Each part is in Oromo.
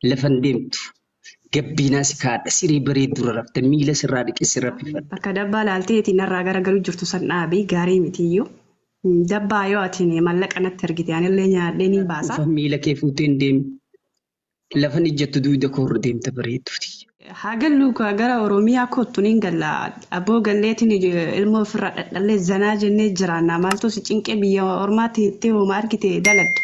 Lafan deemtu. Gabbiinaa si kaadha. Siree bareeddurra rafta. Miila sirraa dhiqee si raffifadha. Bakka dabbaa laalteetiin narraa garagalu jirtu san dhaabi gaarii mitiyyuu. Dabbaa yoo atiin mallaqa natti ergite anillee nyaadhee niin baasa. Ufa miila kee fuutee hin deemin. Lafan ijjattu dugda koorra deemta bareedduu tiyya. Haa gallu kaa gara Oromiyaa koottu niin galla. Aboo galleetiin ilmoo ofirraa dhadhallee zanaa jennee jiraanna. Maaltu si cinqee biyya ormaatti itti hooma argite daladda.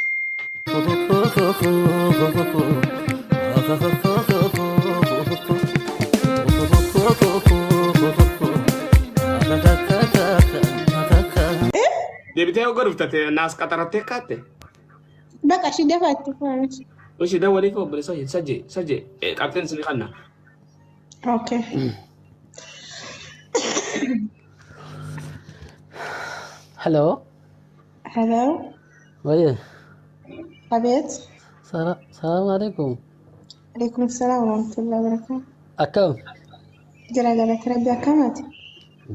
Deebitee hogga dhuftate naas qaxarattee kaatte. Baqa ishii dafaa itti fufanis. Ishi dawwaliif obboleessa sajje sajje qabxeen isin kanna. Okay. Hello. Hello. Waye. Abeet. Salaam alaikum. Alaikum salaam wa rahmatullahi wa barakatuh. Akkam? Jira galata rabbi akkamaati?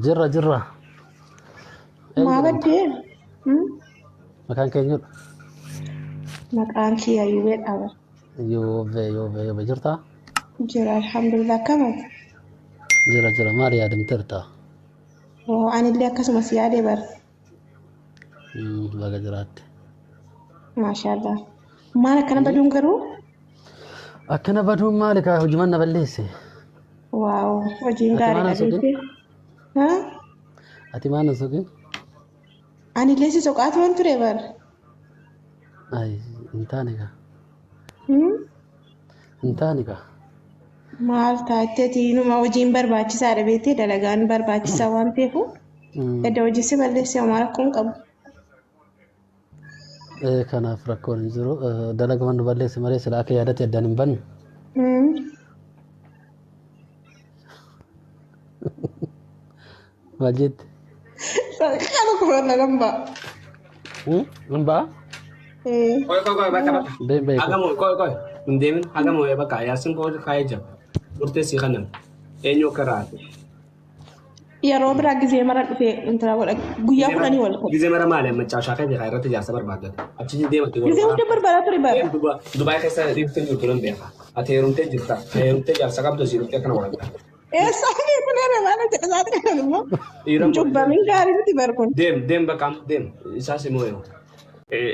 Jirra jirra. Eenyu Maa jedhamta? baddee? Hmm? Maqaan kee eenyudha? Maqaan kiyya Yuubee dhaba. Yuubee Yuubee Yuubee jirtaa? Jira alhamdulillah akkamaati? Jira jira maal yaadamteerta? Oo anillee akkasumas yaadee bara. Baga jiraatte. Maashaallah. Maal akkana baduun garuu? Akkana baduun maali kaa hojiman na balleesse? Waaw hojiin Ati maal gaariidha hin soqin? beektee. Haa? Ati maal hin soqin? Anillee si soqaa turan ture bara. Ay hin taane kaa. Hmm? Hin taane kaa. Maal taateeti inuma hojiin barbaachisaadha beektee dalagaan barbaachisaa waan ta'eef edda hojii si balleessee homaa rakkoo hin qabu. Kanaaf rakkoon hin jiru. Dalaguma nu balleesse malee sila akka yaadatti addaan hin banne. Maal jette? Kana kuma nan ba'a. Hin ba'a? Qoy qoy qoy bakka bakka. Deem beeku. Hagamu qoy qoy hin deemin hagamu bakka yaasin qoy kaayee jira. Murtee sii kanan eenyu akka raate. Yeroo biraa gizee mara dhufee intala godha guyyaa 10 wal godha. Gizee mara maali amma caashaa kee beekaa irratti ijaarsa barbaaddata. Achi deematti wal Gizee hunda barbaadaa ture bara. Dubaay keessa dhiiftee jirtu nan beeka. Ati heerumtee jirta. Heerumtee jaarsa qabdu asii dhuftee akkana godhatta. Eessaa beeku leera maal jedha isaati kan immoo. Dhiira moo- Cubbamin gaarii miti bar kun. Deem deem bakka amma deem isaas immoo yoo.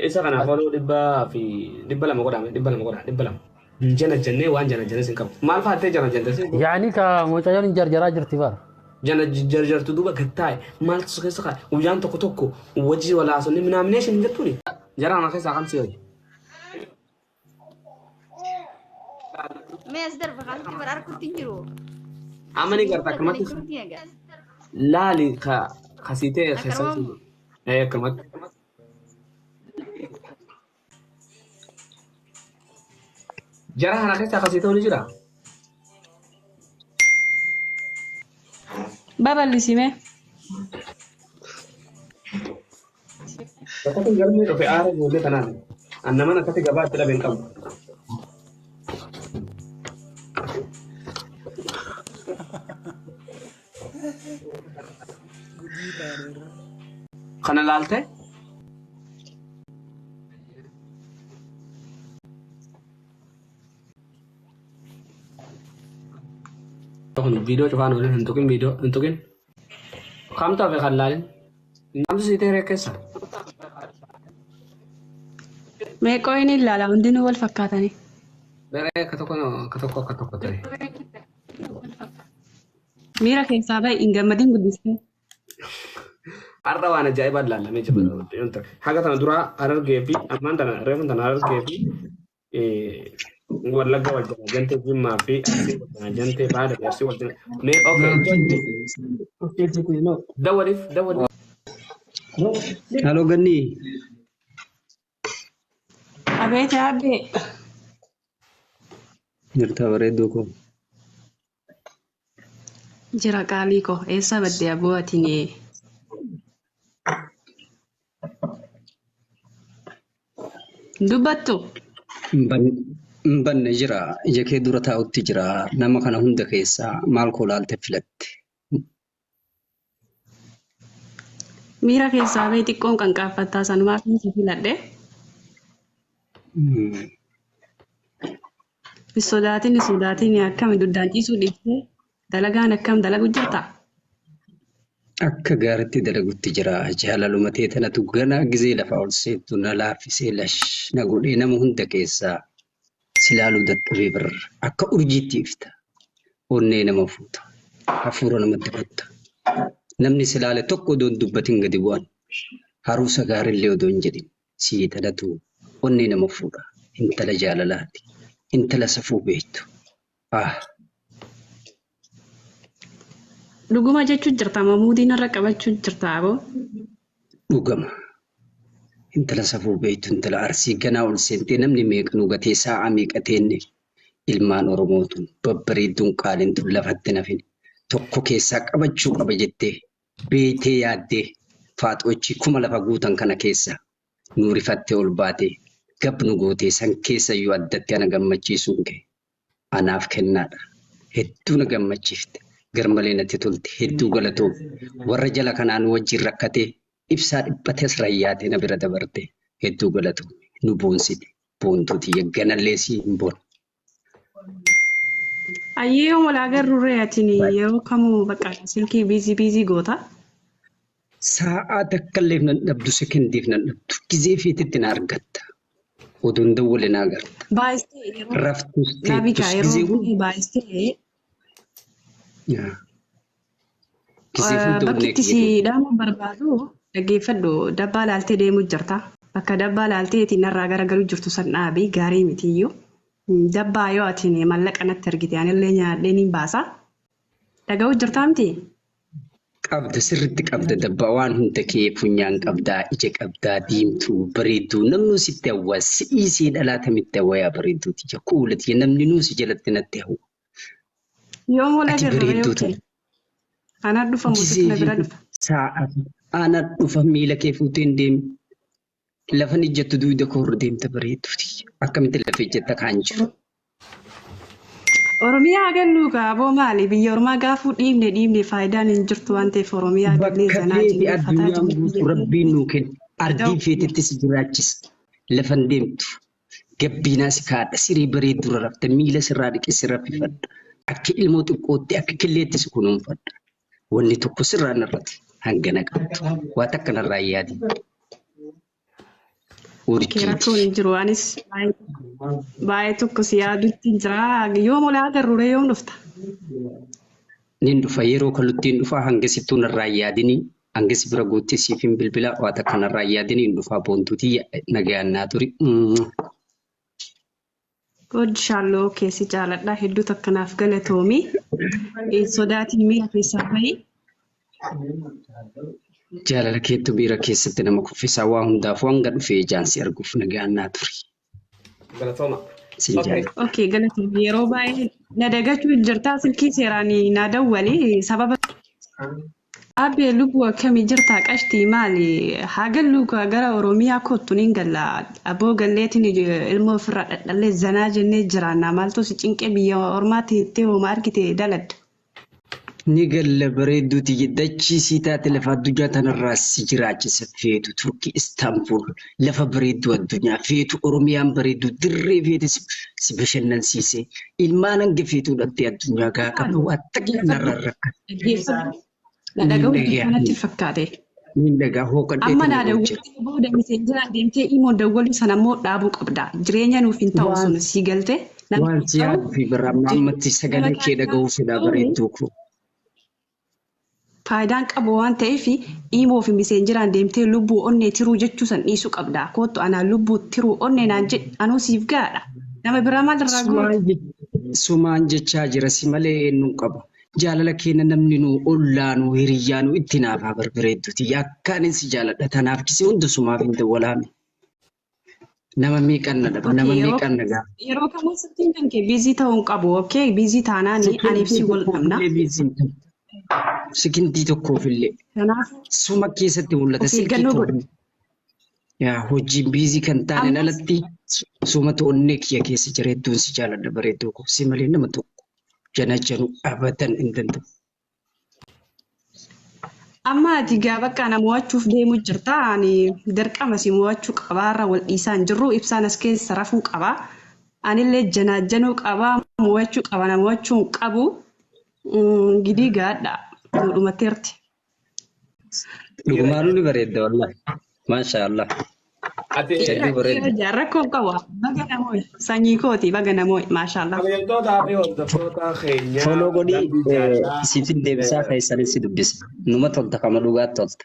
Isa kanaaf ooluu 200 godhame 200 godha 200. Hin jana jennee waan jana jennee sin qabu. Maal fa'attee jana jennee sin Yaani ka mucayyoon hin jarjaraa jirti bara. Jana jarjartu duuba gattaa'e maaltu si keessa kaa'e guyyaan tokko tokko wajji walaasonni minaaminee hin jettuuni. Jara kana keessaa kam si hoji? Mee as darba kaasatti bara harkutti hin jiru. Amma ni garta akkamatti laali ka kasiitee keessa. Akkanuma Ee akkamatti. Jara kana keessa kasiitee ni jira. Babal'isime. Akkatti galmee dhufe aara ijoollee kanaan. Annaman akkatti gabaa itti dhabe hin qabu. Kana laalte? Kun viidiyoo cufaan waliin hin tuqin viidiyoo hin tuqin. Kamtu hafe kan laalin? Kamtu si ta'e keessa? Meeqoo inni ilaala hundinuu wal fakkaatanii. Daree akka tokko akka tokko akka tokko ta'e. Miira keessaa bahi hin gammadin guddistee. Har'a waan ajaa'ibaa ilaallamee jira. Haga tana duraa Harargee fi ammaan tana reefun tana Harargee fi Wallagga wal jala jantee Jimmaa fi Arsii wal jala jantee Baale fi Arsii wal jala. Mee okay dawwaliif dawwaliif. Halo Ganni. Abeet yaabbee. Jirta bareedduu koo. Jira qaalii koo eessa badde aboo atiin dubbattu? Hin banne jira. Ija kee dura taa'utti jira. Nama kana hunda keessaa maal koo laalte filatte? Miira keessaa bahi xiqqoon qanqaaffattaa sanumaaf si filadhe. Hin sodaatin hin sodaatin akkami duddaan ciisuu dhiiftee dalagaan akkam dalagu jirta? Akka gaariitti dalagutti jira. Jaalaluma tee tanatu ganaa gizee lafa ol seentu na laaffisee lash na godhee nama hunda keessaa si laaluu dadhabee bar akka urjiitti ifta. Onnee nama fuuta. Hafuura namatti kutta. Namni si laale tokko odoo hin dubbatin gadi bu'an. Haruusa gaariillee odoo hin jedhin sii tanatu onnee nama fuudha. Intala jaalalaati. Intala safuu beektu. Ah! Dhuguma jechuu jirta moo muudii narra qabachuu jirta aboo? Dhugama. Intala safuu beektu intala Arsii ganaa ol seentee namni meeqa nu gatee saa'a meeqa teenne ilmaan Oromoo tun babbareedduun qaaliin tun lafatti hin hafin tokko keessaa qabachuu qaba jettee beeytee yaaddee faaxoochii kuma lafa guutan kana keessa nu rifattee ol baatee gab nu gootee san keessayyuu addatti ana gammachiisuun kee anaaf kennaadha. Hedduu na gammachiifte. Garmalee natti tolte. Hedduu galatoomi. Warra jala kanaa nu wajjin rakkatee ibsaa dhiphates rayyaatee na bira dabarte. Hedduu galatoomi. Nu boonsite. Boontuu tiyya ganallee sii hin boona. Ayyee yoom wal agarru ree atini yeroo kamuu bakka silkii biizii biizii goota. Sa'aa takkalleef nan dhabdu sekendiif nan dhabdu. Gizee feetetti na argatta. Oduun dawwale na agarta. Baay'istee yeroo Raftus dhaabii kaa teettus yeroo gizee hunda. baay'istee Yaa. Gizee hunda bakki onnee itti kiyya si keessa. dhaamuu barbaadu dhaggeeffadhu dabbaa laaltee deemuu jirta. Bakka dabbaa laaltee ittiin narraa garagaluu jirtu san dhaabii gaarii mitiyyuu. Dabbaa yoo atiin mallaqa natti argite anillee nyaadhee niin baasa. Dhaga'uu jirtaa miti? Qabda sirriitti qabda dabbaa waan hunda kee funyaan qabdaa ija qabdaa diimtuu bareedduu namnuu sitti hawwa si'ii sii dhalaa tamitti hawwa yaa bareedduu tiyya kuula tiyya namni nuu si jalatti natti hawwa Yoom wal ati agarra ree bareedduu okay. tana Anaa dhufa moo gizee situ na bira fi dhufa? sa'a ana dhufa miila kee fuuteen deemi lafan ijjattu duyda koorra deemta bareedduu tiyya akkamitti lafa ijjatta kaan jiru. Oromiyaa galluu kaa aboo maali biyya ormaa gaafuu dhiibne dhiibne faayidaan hin jirtu waan ta'eef Oromiyaa gallee Bakka zanaa feete jennee fataa addunyaan jennee guutuu biyya rabbiin nuu kenne. Ardii ta'u. feetetti si jiraachisa. Lafan deemtu. Gabbiinaa si kaadha. Siree bareedduu rarrafta. Miila sirraa dhiqe si raffifadha. Akka ilmoo xiqqootti akka killeetti si kunuunfadha. Wanni tokko sirraa narrati hangana qabdu. Waa takka narraa hin yaadin. Okay, rakkoon Urjiiti. hin jiru. Anis baay'ee tokko si yaadutti jira. Yoom ol agarru ree yoom dhufta? Nin dhufa yeroo kaluttiin dhufa hanga sittuu narraa hin yaadinii. Hanga si bira guutti siif hin bilbila. Waa takka narraa hin yaadinii hin dhufaa boontuutii nagayaan naa turi. Oddishaaloo keessi jaaladha. Hedduu takka naaf galatoomi. Hin sodaatin miira keessaa bahi. Jaalala keettu miira keessatti nama kuffisaa waa hundaafuu hanga dhufee ijaan si arguuf nagaan naa turi. Galatooma. Sin Okay. jaalladha. Okay, galatoomi. Yeroo baay'ee na dagachuu jirtaa silkii seeraan na dawwali. Sababa Abbee lubbuu akkamii jirtaa qashtii maali? Haa galluu kaa gara Oromiyaa kottu niin galla. Aboo galleetiin ilmoo ofirraa dhadhallee zanaa jennee jiraanna. Maaltu si cinqee biyya ormaatti itti hooma argite daladda. Ni galla bareedduu tiyya dachii sii taate lafa addunyaa tanarraa si jiraachisa feetu Turkii Istaanbul lafa bareedduu addunyaa feetu Oromiyaan bareedduu dirree feete si bashannansiise ilmaan hanga feetuu dhabdee addunyaa gaa qabna waa takka narraa rakkate. Dhaggeeffadhu. Na Niin dhaga'uu dhagaa kanatti fakkaate. niin dhagaa Amma hooqadheetiin naa dhaga'u jira. dawwaltee booda miseenjiraan deemtee imoon dawwaluu sana immoo dhaabuu qabda. Jireenya nuuf hin ta'u Waan sun sii galte namni waan hin si ta'u yaaduu fi barra amma ammatti nama sagalee kee dhaga'uu fedhaa bareedduu koo. Faayidaan qabu waan ta'eef imoo fi miseenjiraan deemtee lubbuu onnee tiruu jechuu san dhiisuu qabda. Kottu anaa lubbuu tiruu onnee naan jedhi anuu siif gaadha. Nama biraa maal irraa goota? Sumaan jechaa jira si malee eenyuun qaba. Jaalala keenya namni nu ollaa nu hiriyyaa nu itti naafaa barbareedduuti. Yakkaanin si jaaladha. Tanaaf gisee hunda sumaaf hin dawwalaame. Nama meeqan na dhaba, nama Okay, yeroo meeqan na gaafa. yeroo kamuu sittiin kan kee biizii ta'uu hin qabu. Okay, biizii taanaan aniif Sekendii si wal dhabna. tokkoof illee biizii hin ta'u. Sekendii tokkoof illee. Kanaaf Suma keessatti mul'ata of silkii eeggannoo koo. godhi. Yaa hojiin biizii kan taaneen Ammas alatti sumatu onnee kiyya keessa jira hedduun si jaaladha bareedduu koo. Si malee nama tokko jana janu abadan hin danda'u. Amma ati gaa bakka na mo'achuuf deemu jirta. Ani dirqama si mo'achuu qabaarra wal dhiisaa hin jirru. Ibsaan as keessa rafuu qaba. Anillee janaajjanuu qabaa mo'achuu qaba na mo'achuu hin qabu. Gidii gaadha. Nu dhumatteerti. Dhugumaanuu ni bareedda wallahi. Maasha Allah. Ati Hedduu bareedda. Dhiira rakkoo hin qabu. Baga namooyi. Sanyii kooti baga namooyi. Maashaallah. Kabajamtootaa fi hordoftoota keenyaa Follow godhii dambii jaalalaa siifin deebisaa keessanis si dubbisa. Numa tolta kama dhugaa tolta.